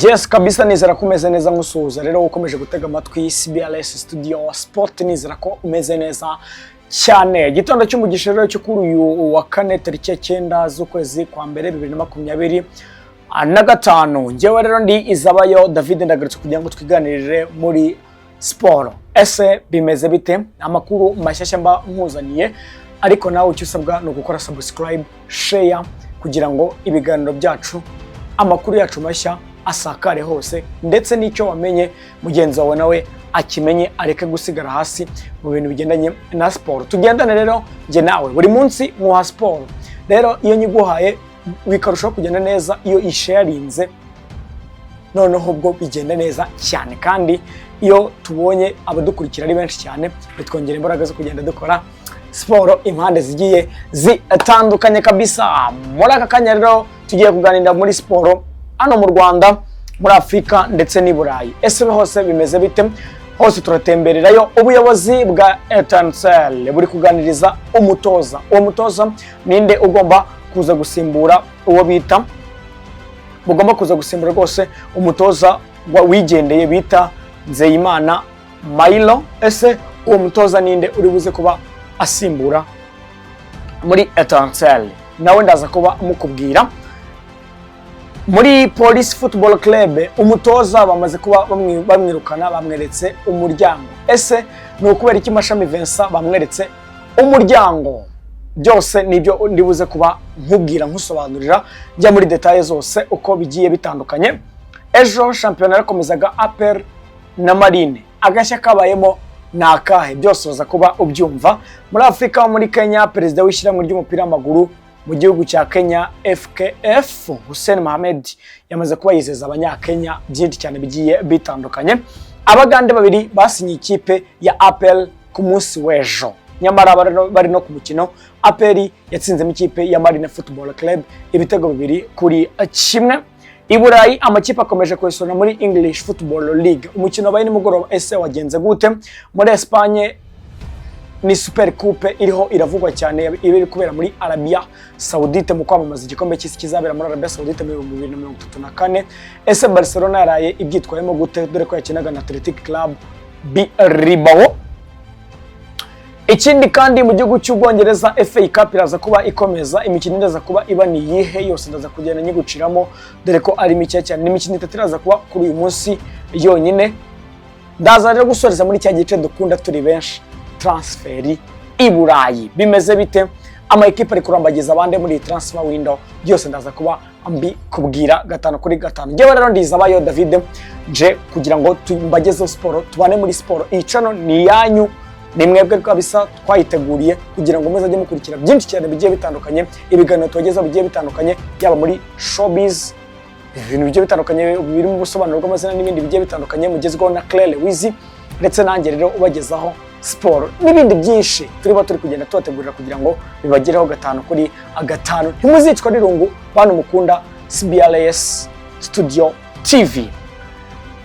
Yes kabisa, nizera ko umeze neza. Nkusuhuza rero ukomeje gutega amatwi CBRS Studio Sport, nizera ko umeze neza cyane. Igitondo cy'umugisha rero cyo kuri uyu wa kane, tariki ya 9 z'ukwezi kwa mbere 2025. Njyewe rero ndi Izabayo David, ndagarutse kugira ngo twiganirire muri siporo. Ese bimeze bite? Amakuru mashyashya mba nkuzaniye, ariko nawe icyo usabwa ni ugukora subscribe, share, kugira ngo ibiganiro byacu, amakuru yacu mashya asakare hose, ndetse n'icyo wamenye mugenzi wawe nawe akimenye, areke gusigara hasi mu bintu bigendanye na siporo. Tugendane rero njye nawe buri munsi nkuha siporo. Rero iyo nyiguhaye bikarushaho kugenda neza iyo isharinze, noneho ubwo bigenda neza cyane. Kandi iyo tubonye abadukurikira ari benshi cyane, bitwongera imbaraga zo kugenda dukora siporo impande zigiye zitandukanye kabisa. Muri aka kanya rero tugiye kuganira muri siporo hano mu Rwanda, muri Afurika ndetse n'i Burayi. Ese hose bimeze bite? Hose turatembererayo. Ubuyobozi bwa Etincelle buri kuganiriza umutoza. Uwo mutoza ninde ugomba kuza gusimbura uwo bita, bugomba kuza gusimbura rwose umutoza wigendeye bita Nzeyimana Mayilo? Ese uwo mutoza ninde uri buze kuba asimbura muri Etincelle? Nawe ndaza kuba mukubwira. Muri Police Football Club umutoza bamaze kuba bamwirukana, bamweretse umuryango. Ese ni ukubera iki Mashami Vincent bamweretse umuryango? Byose nibyo ndibuze kuba nkubwira, nkusobanurira, njya muri détails zose uko bigiye bitandukanye. Ejo shampiyona yarakomezaga, APR na Marine, agashya kabayemo ni akahe? Byose uza kuba ubyumva. Muri Afurika, muri Kenya, perezida w'ishyirahamwe ry'umupira w'amaguru mu gihugu cya Kenya, FKF, Hussein Mohamed, yamaze kuba yizeza Abanyakenya byinshi cyane bigiye bitandukanye. Abagande babiri basinye ikipe ya APR ku munsi w'ejo, nyamara bari no ku mukino APR yatsinzemo ikipe ya Marine Football Club ibitego 2-1. I Burayi amakipe akomeje kwesura muri English Football League. Umukino wabaye nimugoroba, ese wagenze gute? Muri Espagne ni Super Coupe iriho iravugwa cyane, iri kubera muri Arabia Saudite mu kwamamaza igikombe cy'isi kizabera muri Arabia Saudite mu 2034. Ese Barcelona yaraye ibyitwayemo gute, dore ko yakinaga na Athletic Club Bilbao? Ikindi kandi, mu gihugu cy'Ubwongereza FA Cup iraza kuba ikomeza. Imikino iraza kuba iba ni iyihe? Yose ndaza kugenda nyiguciramo, dore ko ari mike cyane. Ni imikino itatu iraza kuba kuri uyu munsi yonyine. Ndaza rero gusoreza muri cya gice dukunda turi benshi, transfer i Burayi. Bimeze bite? Ama ekipe ari kurambagiza abandi muri iyi transfer window? Byose ndaza kuba mbikubwira gatanu kuri gatanu. Njyewe rero ndizabayo David, nje kugira ngo mbagezeho siporo, tubane muri siporo. Iyi channel ni iyanyu, ni mwebwe kabisa twayiteguriye kugira ngo muzajye mukurikira byinshi cyane bigiye bitandukanye, ibiganiro tubagezaho bigiye bitandukanye, yaba muri showbiz, ibintu bigiye bitandukanye birimo ubusobanuro bw'amazina n'ibindi bigiye bitandukanye mugezweho na Claire Wizi, ndetse nanjye rero ubagezaho siporo n'ibindi byinshi turimo turi kugenda tubategurira kugira ngo bibagereho gatanu kuri gatanu. Ntimuzicwa n'irungu, bantu mukunda CBRS Studio TV.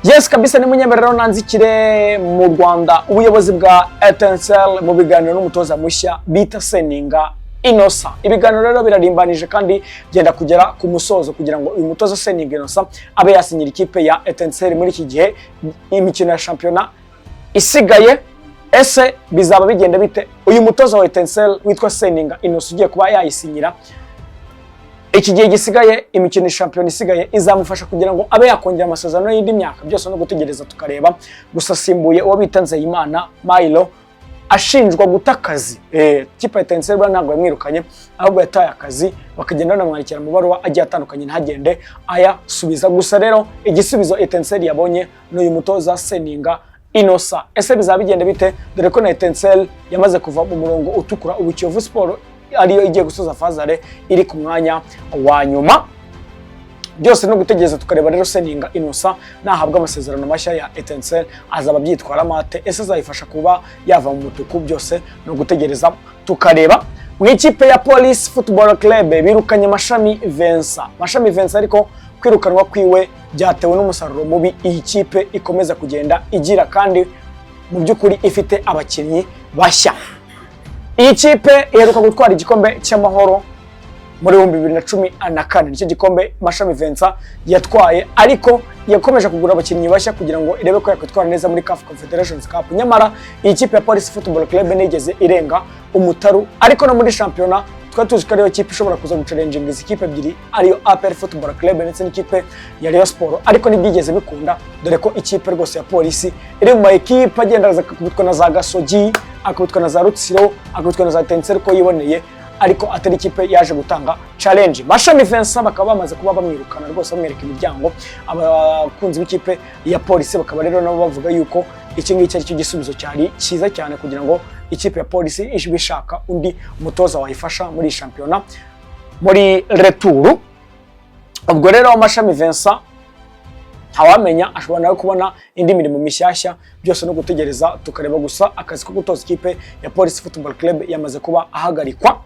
Yes kabisa, nimunyemerera rero nanzikire mu Rwanda. Ubuyobozi bwa Etincelle mu biganiro n'umutoza mushya bita Seninga Innocent. Ibiganiro rero birarimbanije kandi byenda kugera ku musozo kugira ngo uyu mutoza Seninga Innocent abe yasinyira ikipe ya Etincelle muri iki gihe imikino ya shampiyona isigaye. Ese bizaba bigenda bite? Uyu mutoza wa Etincelle witwa Seninga Innocent ugiye kuba yayisinyira, iki gihe gisigaye imikino shampiyona isigaye izamufasha kugira ngo abe yakongera amasezerano y'indi myaka? Byose no gutegereza tukareba. Gusa asimbuye uwo bita Nzeyimana Mayilo ashinjwa guta akazi. Kipe ya Etincelle buriya ntabwo yamwirukanye, ahubwo yataye akazi, bakagenda banamwandikira amabaruwa agiye atandukanye ntagende ayasubiza. Gusa rero igisubizo Etincelle yabonye ni uyu mutoza Seninga Innocent. Ese bizaba bigenda bite, dore ko na Etincelle yamaze kuva mu murongo utukura, ubu Kiyovu Sport ariyo igiye gusoza phase aller iri ku mwanya wa nyuma? Byose no gutegereza tukareba. Rero Seninga Innocent nahabwa amasezerano mashya ya Etincelle azaba abyitwaramo ate? Ese azayifasha kuba yava mu mutuku? Byose ni ugutegereza tukareba. Mu ikipe ya Police Football Club birukanye Mashami Vincent. Mashami Vincent ariko kwirukanwa kwiwe byatewe n'umusaruro mubi iyi kipe ikomeza kugenda igira, kandi mu by'ukuri ifite abakinnyi bashya. Iyi kipe iheruka gutwara igikombe cy'Amahoro. Muri 2014 nicyo gikombe Mashami Vincent yatwaye, ariko yakomeje kugura abakinnyi bashya kugira ngo irebe ko yakwitwara neza muri CAF Confederations Cup. Nyamara iyi kipe ya Police Football Club ntigeze irenga umutaru, ariko no muri shampiyona twari tuzi ko ariyo kipe ishobora kuza guchallenginga izi kipe ebyiri, ariyo APR Football Club ndetse n'ikipe ya Rayon Sport, ariko ntibyigeze bikunda, dore ko ikipe rwose ya Polisi iri mu ma ekipe agenda akubitwa na za Gasogi, akubitwa na za Rutsiro, akubitwa na za Etincelles uko yiboneye, ariko atari ikipe yaje gutanga challenge. Mashami Vincent bakaba bamaze kuba bamwirukana rwose, bamwereka imiryango. Abakunzi b'ikipe ya Polisi bakaba rero nabo bavuga yuko iki ngiki ari cyo gisubizo cyari cyiza cyane kugira ngo ikipe ya Polisi ibe ishaka undi mutoza wayifasha muri iyi shampiyona muri retour. Ubwo rero Mashami Vincent ntawamenya, ashobora nawe kubona indi mirimo mishyashya. Byose no gutegereza tukareba. Gusa akazi ko gutoza ikipe ya Police Football Club yamaze kuba ahagarikwa.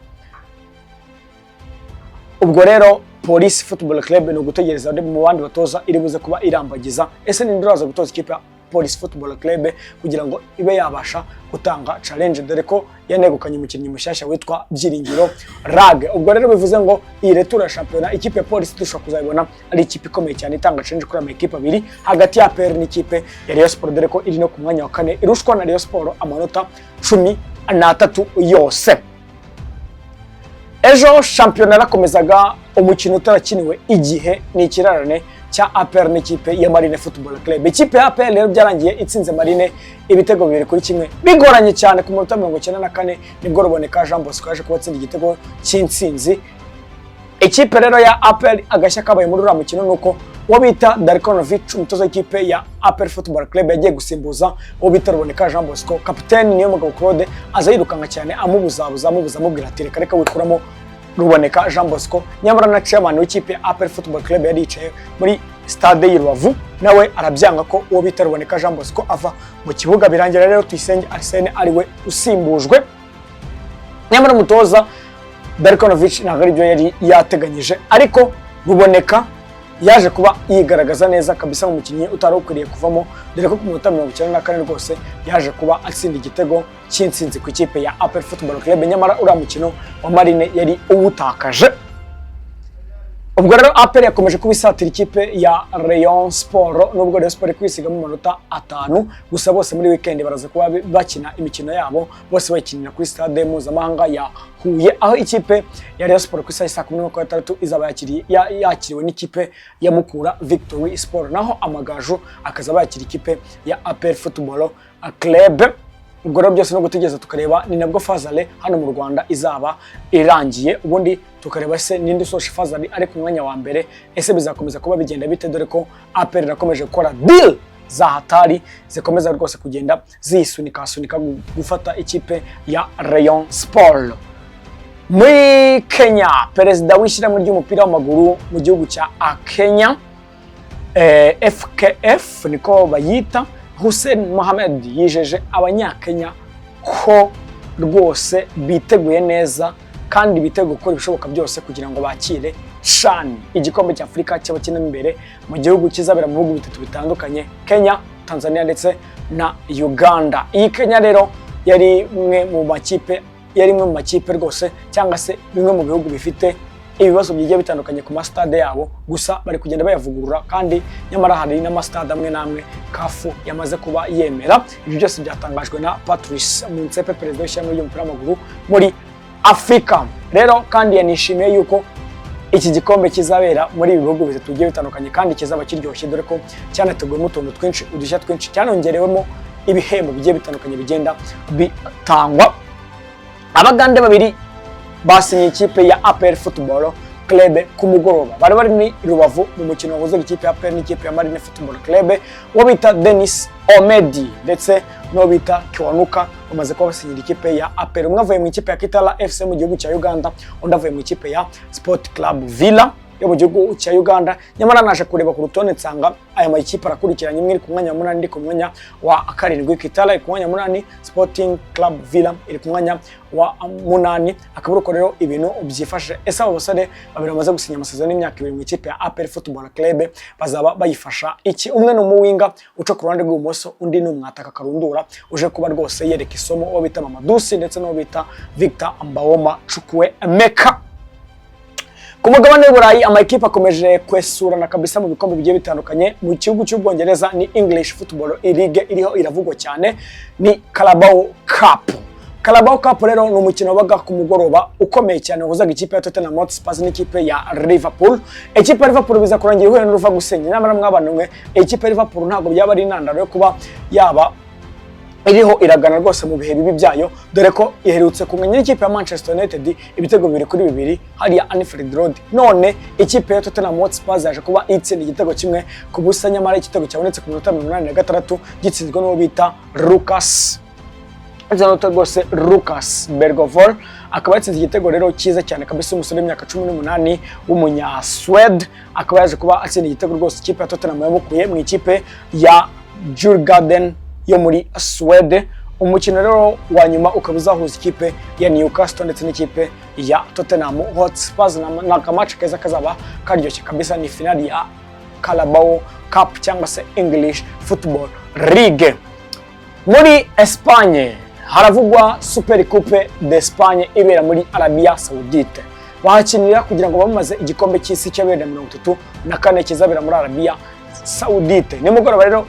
Ubwo rero Police Football Club ni ugutegereza mu bandi batoza iri buze kuba irambagiza. Ese ninde uraza gutoza ikipe ya Police Football Club kugira ngo ibe yabasha gutanga challenge, dore ko yanegukanye umukinnyi mushyashya witwa Byiringiro Lague? Ubwo rero bivuze ngo iyi retour ya shampiyona, ikipe ya Police dushobora kuzayibona ari ikipe ikomeye cyane itanga challenge kuri ama ekipe abiri, hagati ya APR n'ikipe ya Rayon Sport, dore ko iri no ku mwanya wa kane, irushwa na Rayon Sport amanota 13 yose. Ejo shampiyona yarakomezaga, umukino utarakiniwe igihe ni ikirarane cya APR n'ikipe ya Marine Football Club. Ikipe ya APR rero byarangiye itsinze Marine ibitego 2-1 bigoranye cyane. Ku minota 94 nibwo Ruboneka Jean Bosco yaje kuba atsinda igitego cy'intsinzi. Ikipe rero ya APR, agashya kabaye muri uriya mukino nuko uwo bita Darko Novic, umutoza w'ikipe ya APR Football Club, yagiye gusimbuza uwo bita Ruboneka Jean Bosco. Kapiteni Niyomugabo Claude aza yirukanka cyane amubuzabuza, amubuza, amubwira ati: "Reka reka, wikuramo Ruboneka Jean Bosco." Nyamara na chairman w'ikipe ya APR Football Club yari yicaye muri stade y'i Rubavu, nawe arabyanga ko uwo bita Ruboneka Jean Bosco ava mu kibuga. Birangira rero Tuyisenge Arsene ariwe usimbujwe. Nyamara umutoza Darko Novic ntabwo aribyo yari yateganyije, ariko Ruboneka yaje kuba yigaragaza neza kabisa nk'umukinnyi utari ukwiriye kuvamo, dore ko ku minota 94 rwose yaje kuba atsinda igitego cy'intsinzi ku ikipe ya APR Football Club. Nyamara uriya mukino wa Marine yari uwutakaje. Ubwo rero APR yakomeje kuba isatira ikipe ya Rayon Sport, nubwo Rayon Sport iri kwisigamo amanota 5 gusa. Bose muri weekend baraza kuba bakina imikino yabo, bose bayikinira kuri stade mpuzamahanga ya Huye, aho ikipe ya Rayon Sport ku isaha saa 10:30 izaba yakiriwe n'ikipe ya Mukura Victory Sport, naho Amagaju akazaba yakira ikipe ya APR Football Club. Ubwo rero byose no gutegereza tukareba. Ni nabwo phase aller hano mu Rwanda izaba irangiye, ubundi tukareba se ninde usoje phase aller ari ku mwanya wa mbere, ese bizakomeza kuba bigenda bite, dore ko APR irakomeje gukora deal za hatari zikomeza rwose kugenda ziyisunika sunika gufata ikipe ya Rayon Sport. Muri Kenya, perezida w'ishyirahamwe ry'umupira w'amaguru mu gihugu cya Kenya, FKF niko bayita, Hussein Mohamed, yijeje Abanyakenya ko rwose biteguye neza kandi biteguye gukora ibishoboka byose kugira ngo bakire CHAN, igikombe cya Afurika cy'abakina imbere mu gihugu, kizabera mu bihugu bitatu bitandukanye: Kenya, Tanzania ndetse na Uganda. Iyi Kenya rero yari imwe mu makipe rwose, cyangwa se bimwe mu bihugu bifite ibibazo bigiye bitandukanye ku masitade yabo, gusa bari kugenda bayavugurura, kandi nyamara hari n'amasitade amwe n'amwe CAF yamaze kuba yemera. Ibyo byose byatangajwe na Patrice Motsepe, perezida w'ishyirahamwe ry'umupira w'amaguru muri Afurika. Rero kandi yanishimiye yuko iki gikombe kizabera muri ibi bihugu bitatu bigiye bitandukanye kandi kizaba kiryoshye, dore ko cyanateguwemo utuntu twinshi, udushya twinshi, cyanongerewemo ibihembo bigiye bitandukanye bigenda bitangwa. Abagande babiri basinye ikipe ya APR Football Club ku mugoroba. Bari bari muri Rubavu mu mukino wahuzaga ikipe ya APR n'ikipe ya Marine Football Club. Uwo bita Denis Omedi ndetse n'uwo bita Kiwanuka bamaze kuba basinyira ikipe ya APR. Umwe avuye mu ikipe ya Kitara FC mu gihugu cya Uganda, undi avuye mu ikipe ya Sport Club Villa yo mu gihugu cya Uganda. Nyamara naje kureba ku rutonde nsanga aya makipe arakurikiranye, imwe iri ku mwanya wa munani, indi ku mwanya wa karindwi. Kitara iri ku mwanya wa munani, Sporting Club Villa iri ku mwanya wa munani. Akaba ari uko rero ibintu byifashe. Ese abo basore babiri bamaze gusinya amasezerano y'imyaka 2 mu ikipe ya APR Football Club bazaba bayifasha iki? Umwe ni umuwinger uca ku ruhande rw'ibumoso, undi ni umwataka karundura uje kuba rwose yereka isomo uwo bita Mamadou Sy ndetse n'uwo bita Victor Mbaoma Chukwuemeka. Ku mugabane w'Uburayi, amakipe akomeje kwesurana kabisa mu bikombe bigiye bitandukanye. Mu gihugu cy'Ubwongereza ni English Football League iriho iravugwa cyane, ni Carabao Cup. Carabao Cup rero ni umukino wabaga ku mugoroba ukomeye cyane, wahuzaga ikipe ya Tottenham Hotspur n'ikipe ya Liverpool. Ikipe ya Liverpool biza kurangira ihuye n'uruva gusenya. Nyamara mwabana mwe, ikipe ya Liverpool ntabwo byaba ari intandaro yo kuba yaba iriho iragana rwose mu bihe bibi byayo, dore ko iherutse kunganya n'ikipe ya Manchester United ibitego 2-2 hariya Anfield Road. None ikipe ya Tottenham Hotspur yaje kuba itsinda igitego 1-0, nyamara igitego cyabonetse ku minota 86, gitsinzwe n'uwo bita Lucas Zanota rwose, Lucas Bergvall, akaba yatsinze igitego rero cyiza cyane kabisa. Umusore w'imyaka 18 w'umunya-Swede akaba yaje kuba atsinda igitego rwose. Ikipe ya Tottenham yamukuye mu ikipe ya Djurgården yo muri Swede. Umukino rero wa nyuma ukaba uzahuza ikipe ya Newcastle ndetse n'ikipe ya Tottenham Hotspur. Ni akamatch keza kazaba karyoshye kabisa. Ni finali ya Carabao Cup cyangwa se English Football League. Muri Espagne haravugwa Super Coupe d'Espagne ibera muri Arabia Saoudite. Bahakinira kugira ngo bamamaze igikombe cy'isi cya 2034 kizabera muri Arabia Saoudite. Nimugoroba rero,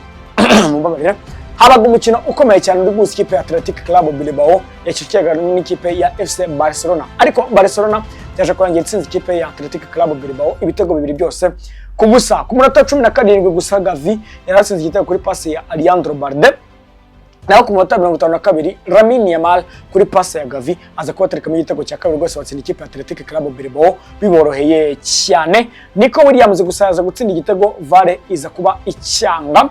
mumbabarire, habaga umukino ukomeye cyane uri guhuza ikipe ya Athletic Club Bilbao yakikiraga n'ikipe ya FC Barcelona, ariko Barcelona yaje kurangira itsinze ikipe ya Athletic Club Bilbao ibitego bibiri byose ku busa. Ku munota 17 gusa, Gavi yaratsinze igitego kuri pasi ya Alejandro Balde, naho ku munota 52 Lamine Yamal kuri pasi ya Gavi aza kubaterekamo igitego cya kabiri rwose, batsinda ikipe ya Athletic Club Bilbao biboroheye cyane. Nico Williams gusa yaza gutsinda igitego, VAR iza kuba icyanga.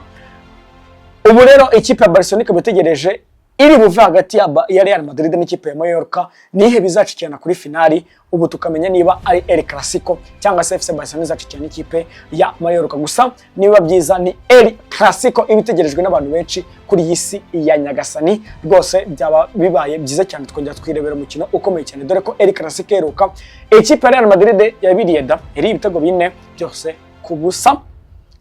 Ubu rero ikipe ya Barcelona ikaba itegereje iri buve hagati ya Real Madrid n'ikipe ya Mallorca, nihe bizacikirana kuri finali. Ubu tukamenya niba ari El Clasico cyangwa se FC Barcelona izacikirana n'ikipe ya Mallorca. Gusa niba byiza ni El Clasico iba itegerejwe n'abantu benshi kuri iyi si ya Nyagasani. Rwose byaba bibaye byiza cyane twongera twirebera umukino ukomeye cyane, dore ko El Clasico iheruka ikipe ya Real Madrid yabiriye da iri ibitego 4 byose ku busa.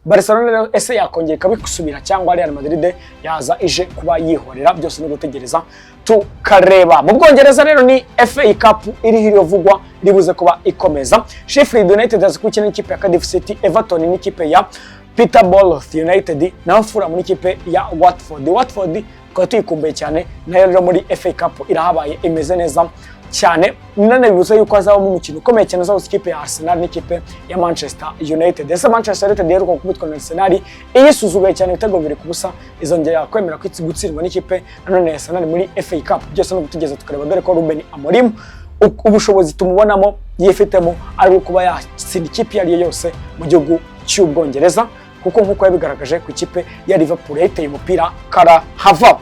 Barcelona rero ese yakongera ikabisubira cyangwa Real Madrid yaza ije kuba yihorera? Byose no gutegereza tukareba. Mu Bwongereza rero ni FA Cup iriho iravugwa, ribuze kuba ikomeza. Sheffield United yaza gukina n'ikipe ya Cardiff City, Everton n'ikipe ya Peterborough United, naho Fulham n'ikipe ya Watford. Watford tukaba tuyikumbuye cyane, nayo rero muri FA Cup irahabaye, imeze neza cyane. Nanabibutsa yuko hazabamo umukino ukomeye cyane uzahuza ikipe ya Arsenal n'ikipe ya Manchester United. Ese Manchester United iheruka gukubitwa na Arsenal iyisuzuguye cyane ibitego 2-0, izongera kwemera gutsindwa n'ikipe nanone ya Arsenal muri FA Cup? Byose no gutegereza tukareba, dore ko Ruben Amorim ubushobozi tumubonamo yifitemo ari kuba yatsinda ikipe iyo ari yo yose mu gihugu cy'Ubwongereza, kuko nk'uko yabigaragaje ku ikipe ya Liverpool yayiteye umupira karahava.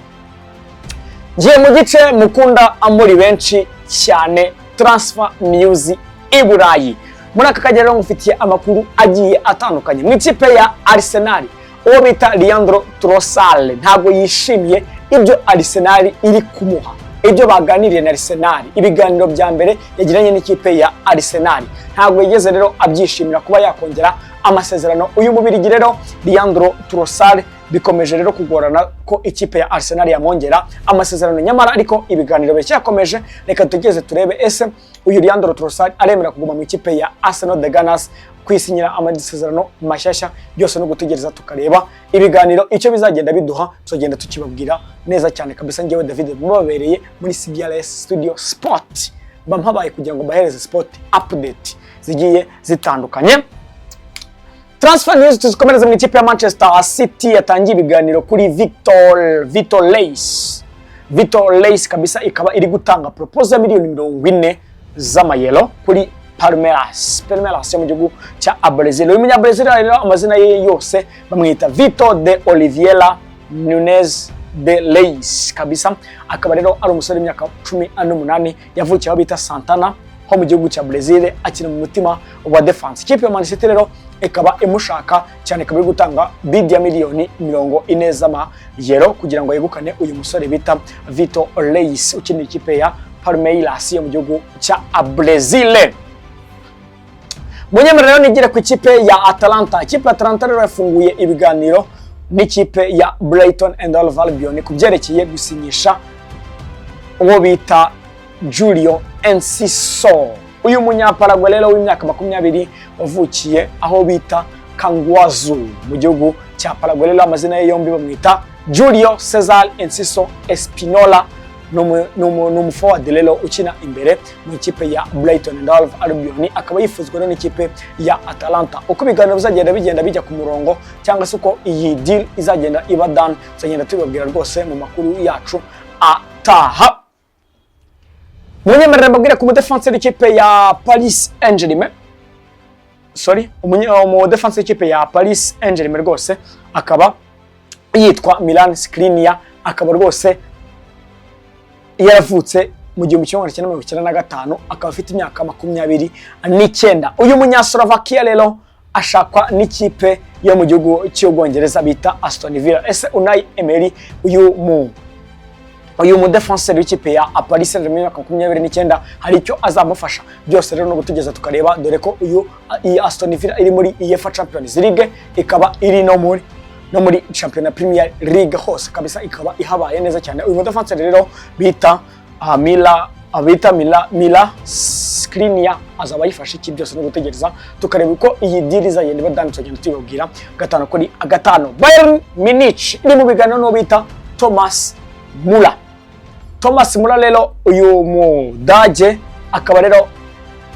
Ngiye mu gice mukunda muri benshi cyane, transfer news i Burayi. Muri aka kanya rero ngufitiye amakuru agiye atandukanye. Mu ikipe ya Arsenal, uwo bita Leandro Trossard ntabwo yishimiye ibyo Arsenal iri kumuha, ibyo baganiriye na Arsenal. Ibiganiro bya mbere yagiranye n'ikipe ya Arsenal ntabwo yigeze rero abyishimira kuba yakongera amasezerano. Uyu Mubirigi rero Leandro Trossard bikomeje rero kugorana ko ikipe ya Arsenal yamwongera amasezerano, nyamara ariko ibiganiro biracyakomeje. Reka tugeze turebe, ese uyu Leandro Trossard aremera kuguma mu ikipe ya Arsenal the Gunners, kwisinyira amasezerano mashyashya? Byose no gutegereza tukareba ibiganiro icyo bizagenda biduha, tuzagenda tukibabwira neza cyane kabisa. Njyewe David mubabereye muri CBRS Studio Sport, mba mpabaye kugira ngo mbahereze sport update zigiye zitandukanye. Transfer news tuzikomereza mu ikipe ya Manchester City yatangiye ibiganiro kuri Vitor Reis. Vitor Reis kabisa ikaba iri gutanga proposal ya miliyoni 40 z'amayero kuri Palmeiras. Palmeiras yo mu gihugu cya Brazil. Uyu munya-Brazil rero amazina ye yose bamwita Vitor de Oliveira Nunes de Reis kabisa, akaba rero ari umusore w'imyaka 18, yavukiye aho bita Santana ho mu gihugu cya Brazil, akina mu mutima wa defense. Ikipe ya Man City rero ikaba imushaka cyane, ikaba iri gutanga bid ya miliyoni 40 z'amayero kugira ngo yegukane uyu musore bita Vitor Reis ukinira ikipe ya Palmeiras yo mu gihugu cya Brazil. Munyemerere rero nigire ku ikipe ya Atalanta. Ikipe ya Atalanta rero yafunguye ibiganiro n'ikipe ya Brighton and Hove Albion ku byerekeye gusinyisha uwo bita Julio Enciso. Uyu Munyaparagwe rero w'imyaka 20 wavukiye aho bita Canguazu mu gihugu cya Paraguay rero, amazina ye yombi bamwita Julio Cesar Enciso Espinola. Ni umuforward rero ukina imbere mu ikipe ya Brighton and Hove Albion, akaba yifuzwa n'ikipe ya Atalanta. Uko ibiganiro bizagenda bigenda bijya ku murongo, cyangwa se uko iyi deal izagenda iba done, tuzagenda tubibabwira rwose mu makuru yacu ataha. Munyemerere mbabwire ku mudefansi w'ikipe ya Paris Saint-Germain, sorry, umudefansi w'ikipe ya Paris Saint-Germain rwose akaba yitwa Milan Skriniar, akaba rwose yaravutse mu 1995, akaba afite imyaka 29. Uyu Munyaslovakia rero ashakwa n'ikipe yo mu gihugu cy'Ubwongereza bita Aston Villa. Ese Unai Emery, uyu mudefanseri w'ikipe ya Paris Saint-Germain y'imyaka 29, hari icyo azamufasha? Byose rero no gutugeza tukareba, dore ko uyu iyi Aston Villa iri muri UEFA Champions League, ikaba iri no muri Champions Premier League hose kabisa, ikaba ihabaye neza cyane. Uyu mudefanseri rero bita Mila bita Mila Skriniar azaba yifashe iki? Byose no gutegereza tukareba uko iyi deal izagenda iba done, tugenda tubabwira gatanu kuri gatanu. Bayern Munich iri mu biganiro n'uwo bita Thomas Müller. Thomas Müller rero, uyu Mudage, akaba rero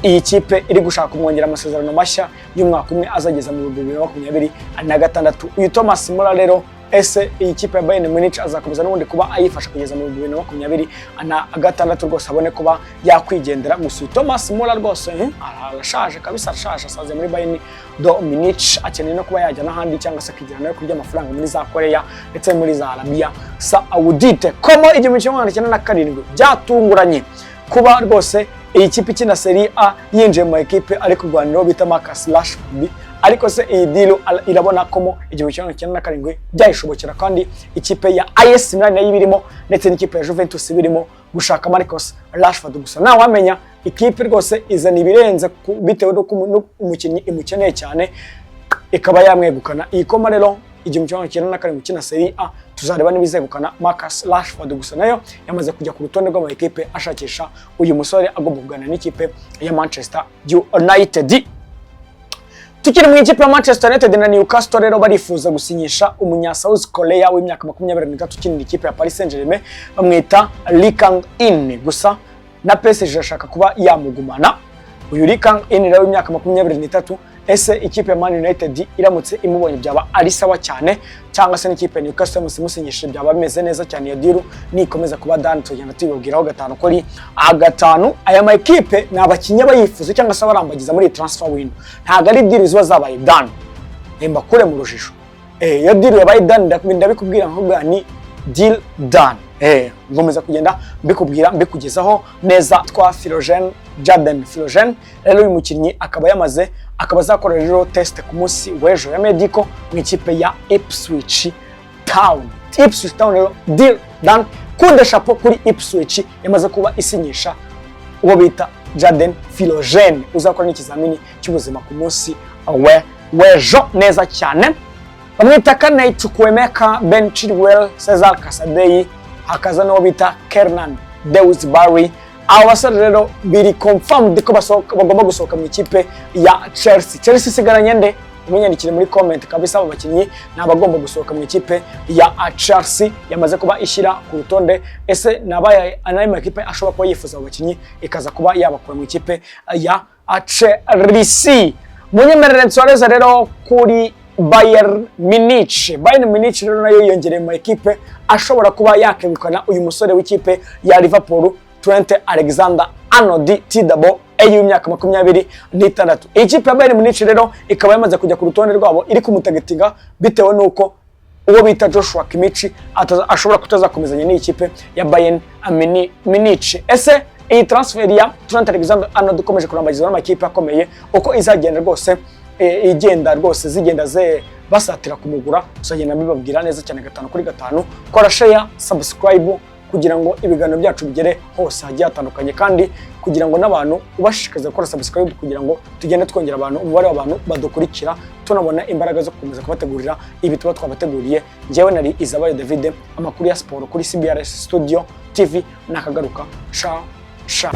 iyi kipe iri gushaka kumwongera amasezerano mashya y'umwaka umwe azageza mu 2026. Uyu Thomas Müller rero, ese iyi kipe ya Bayern Munich azakomeza n'ubundi kuba ayifasha kugeza mu 2026 rwose abone kuba yakwigendera? Gusa uyu Thomas Müller rwose arashaje kabisa, arashaje, asaze muri Bayern de Munich, akeneye no kuba yajya n'ahandi cyangwa se akigira nayo kurya amafaranga muri za Korea ndetse muri za Arabia Saoudite. Como 1997 byatunguranye kuba rwose iyi kipe ikina Serie A yinjiye mu ekipe ari kurwanira bita Marcus Rashford. Ariko se iyi deal irabona Como 1997 byayishobokera, kandi ikipe ya AS Milan nayo ibirimo ndetse n'ikipe ya Juventus ibirimo gushaka Marcus Rashford? Gusa ntawamenya, ikipe rwose izana ibirenze bitewe n'uko umukinnyi imukeneye cyane ikaba yamwegukana. Iyi Como rero 1997 ikina Serie A, tuzareba niba izegukana Marcus Rashford. Gusa nayo yamaze kujya ku rutonde rw'ama ekipe ashakisha uyu musore, agomba kuganira n'ikipe ya Manchester United. Tukiri mu ikipe ya Manchester United na Newcastle rero, barifuza gusinyisha umunya South Korea w'imyaka 23 ukinira ikipe ya Paris Saint-Germain, bamwita Lee Kang-in. Gusa na PSG irashaka kuba yamugumana uyu Lee Kang-in rero w'imyaka 23. Ese ikipe ya Man United iramutse imubonye byaba ari sawa cyane, cyangwa se n'ikipe ya Newcastle iramutse imusinyishije byaba bimeze neza cyane? Iyo deal nikomeza kuba done tugenda tubibabwiraho gatanu kuri gatanu. Aya ma ekipe ni abakinnyi bayifuza cyangwa se barambagiza muri iyi transfer window, ntabwo ari deal ziba zabaye done, mbakure mu rujijo. Iyo deal yabaye done ndabikubwira, nkubwira ni deal done. Nkomeza kugenda mbikubwira, mbikugezaho neza. Twa Philogene, Jaden Philogene rero, uyu mukinnyi akaba yamaze, akaba azakora rero test ku munsi w'ejo ya medical mu ikipe ya Ipswich Town. Ipswich Town rero, deal done, coup de chapeau kuri Ipswich yamaze kuba isinyisha uwo bita Jaden Philogene, uzakora n'ikizamini cy'ubuzima ku munsi we w'ejo neza cyane. Bamwita Carney Chukwuemeka, Ben Chilwell, Cesar Casadei, hakaza n'uwo bita Kiernan Dewsbury. Abo basore rero biri confirmed ko bagomba gusohoka mu ikipe ya Chelsea. Chelsea isigaranye nde? Munyandikire muri comment kabisa. Abo bakinnyi ni abagomba gusohoka mu ikipe ya Chelsea yamaze kuba ishyira ku rutonde. Ese ni abaye anayo makipe ashobora kuba yifuza abo bakinnyi ikaza kuba yabakura mu ikipe ya Chelsea? Munyemerere nsoreze rero kuri Bayern Munich. Bayern Munich rero nayo yiyongereye mu ekipe ashobora kuba yakegukana uyu musore w'ikipe ya Liverpool, Trent Alexander Arnold TWA w'imyaka 26. Iyi kipe ya Bayern Munich rero ikaba yamaze kujya ku rutonde rwabo, iri kumutargetinga bitewe n'uko uwo bita Joshua Kimmich ashobora kutazakomezanya n'iyi kipe ya Bayern Munich. Ese iyi transfer ya Trent Alexander Arnold ikomeje kurambagizwa n'amakipe akomeye, uko izagenda rwose igenda rwose zigenda ze basatira kumugura, tuzagenda mbibabwira neza cyane gatanu kuri gatanu. Kora share, subscribe kugira ngo ibiganiro byacu bigere hose hagiye hatandukanye, kandi kugira ngo n'abantu ubashishikariza gukora subscribe kugira ngo tugende twongera abantu, umubare w'abantu badukurikira, tunabona imbaraga zo gukomeza kubategurira ibi tuba twabateguriye. Njyewe nari Izabayo David, amakuru ya siporo kuri CBRS Studio TV nakagaruka. Ciao ciao.